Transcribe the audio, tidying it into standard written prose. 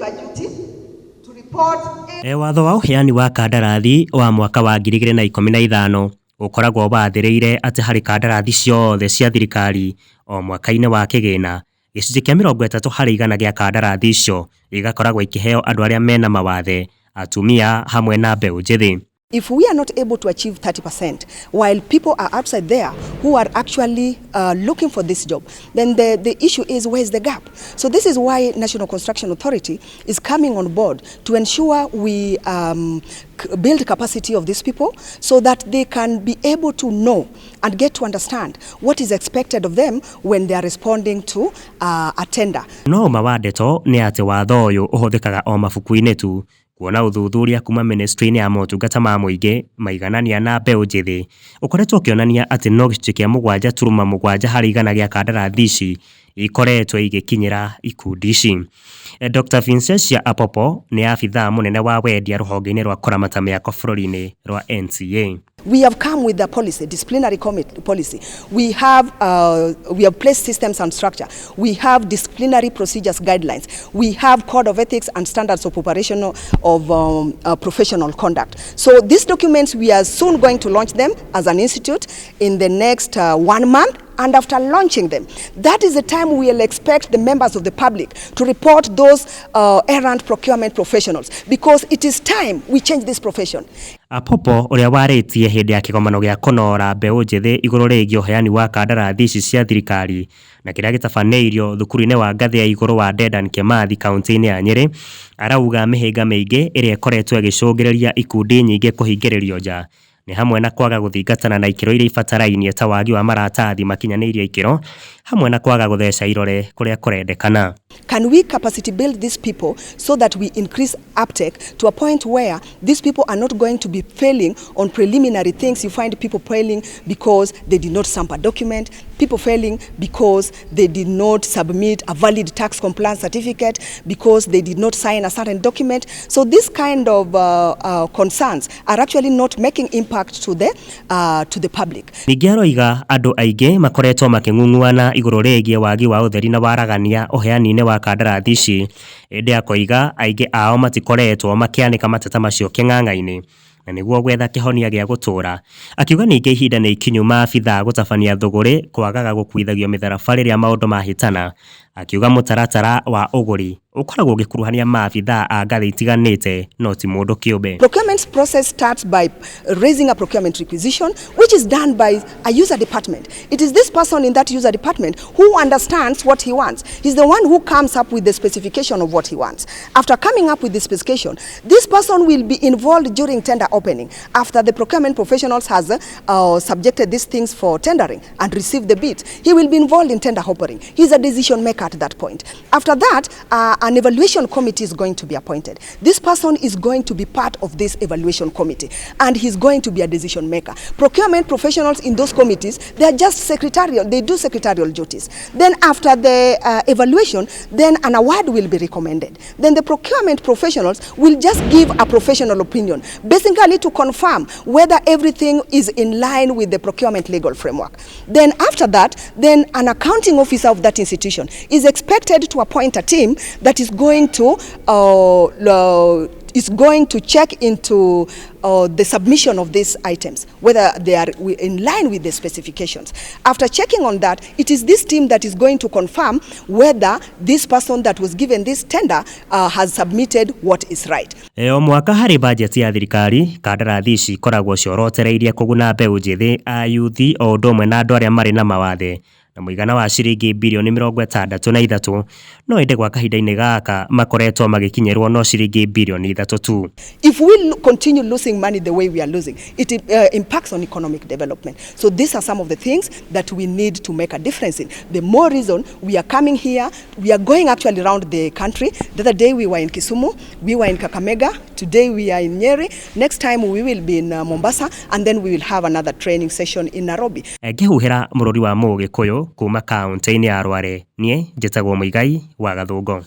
your duty to report. Watho wa ũheani wa kandarathi wa mwaka wa 2015 ũkoragwo wathĩrĩire atĩ harĩ kandarathi ciothe cia thirikari o mwaka-inĩ wa kĩgĩna, gĩcunjĩ kĩa 30% gĩa kandarathi icio igakoragwo ikĩheo andũ arĩa mena mawathe, atumia hamwe na mbeũ njĩthĩ. If we are not able to achieve 30% while people are outside there who are actually looking for this job, then the issue is, where is the gap? So this is why National Construction Authority is coming on board to ensure we build capacity of these people so that they can be able to know and get to understand what is expected of them when they are responding to a tender. No ũma wa ndeto nĩ atĩ watho ũyũ ũhũthĩkaga o mabuku-inĩ tu, kuona ũthuthuria kuma ministry-inĩ ya motungata ma mũingĩ, maiganania na mbeũ njĩthĩ ũkoretwo ũkĩonania atĩ no gĩcunjĩ kĩa 7.7% gĩa kandarathi ici ikoretwo igĩkinyĩra ikundi ici. Dr. Vincentia Apopo nĩ abithaa mũnene wa wendia rũhonge-inĩ rwa kũramata mĩako bũrũri-inĩ rwa NCA. We have come with a policy, disciplinary committee policy. We have placed systems and structure. We have disciplinary procedures guidelines. We have code of ethics and standards of operation of professional conduct. So these documents, we are soon going to launch them as an institute in the next 1 month. And after launching them, that is the time we will expect the members of the public to report those errant procurement professionals, because it is time we change this profession. Apopo ũrĩa warĩtie hĩndĩ ya kĩgomano gĩa kũnora mbeũ njĩthĩ igũrũ rĩgiĩ ũheani wa kandarathi ici cia thirikari na kĩrĩa gĩtabanĩirio thukuru-inĩ wa ngathĩ ya igũrũ wa Dedan Kimathi kaunti-inĩ ya Nyĩrĩ, arauga mĩhĩnga mĩingĩ ĩrĩa ĩkoretwo ĩgĩcũngĩrĩria ikundi nyingĩ kũhingĩrĩrio nja nĩ hamwe na kwaga gũthingatana na ikĩro iria ibatarainie ta wagi wa maratathi makinyanĩirie ikĩro hamwe na kwaga gũtheca irore kũrĩa kũrendekana. Can we capacity build these people so that we increase uptake to a point where these people are not going to be failing on preliminary things? You find people failing because they did not stamp a document, people failing because they did not submit a valid tax compliance certificate, because they did not sign a certain document. So this kind of concerns are actually not making impact to the public. Ningĩ aroiga andũ aingĩ makoretwo makĩng'ung'uana igũrũ rĩgiĩ wagi wa ũtheri na waragania ũheani-inĩ wa kandarathi ici, ĩndĩ akoiga aingĩ ao matikoretwo makĩanĩka mateta macio kĩng'ang'a-inĩ na nĩguo gwetha kĩhonia gĩa gũtũra. Akiuga ningĩ ihinda nĩ ikinyu maabithaa gũtabania thũgũrĩ kwagaga gũkuithagio mĩtharaba rĩrĩa maũndũ mahĩtana. Akiuga mũtaratara wa ũgũri ũkoragwo ũgĩkuruhania maabithaa a ngathĩ itiganĩte no ti mũndũ kĩũmbe. Procurement process starts by raising a procurement requisition, which is done by a user department. It is this person in that user department who understands what he wants. He's the one who comes up with the specification of what he wants. After coming up with the specification, this person will be involved during tender opening. After the procurement professionals has subjected these things for tendering and received the bid, he will be involved in tender opening. He's a decision maker at that point. After that, an evaluation committee is going to be appointed. This person is going to be part of this evaluation committee, and he's going to be a decision maker. Procurement professionals in those committees, they are just secretarial, they do secretarial duties. Then after the evaluation, then an award will be recommended. Then the procurement professionals will just give a professional opinion, basically to confirm whether everything is in line with the procurement legal framework. Then after that, then an accounting officer of that institution is expected to appoint a team that is going to check into the submission of these items, whether they are in line with the specifications. After checking on that, it is this team that is going to confirm whether this person that was given this tender has submitted what is right. O mwaka harĩ bajeti ya thirikari, kandarathi ici ikoragwo ciorotereirie kũguna mbeũ njĩthĩ, ayuthi o ũndũ ũmwe na andũ arĩa marĩ na mawathe na mũigana wa ciringi birioni 63, no ĩndĩ gwa kahinda-inĩ gaka makoretwo magĩkinyĩrwo no ciringi birioni 3 tu. If we continue losing money the way we are losing, it impacts on economic development. So these are some of the things that we need to make a difference in. The more reason we are coming here, we are going actually around the country. The other day we were in Kisumu, we were in Kakamega, today we are in Nyeri. Next time we will be in Mombasa, and then we will have another training session in Nairobi. Ngĩhuhĩra mũrũri wa Mũgĩkũyũ kuma kaunti-inĩ ya Rware, niĩ njĩtagwo Mũigai wa Gathũngũ.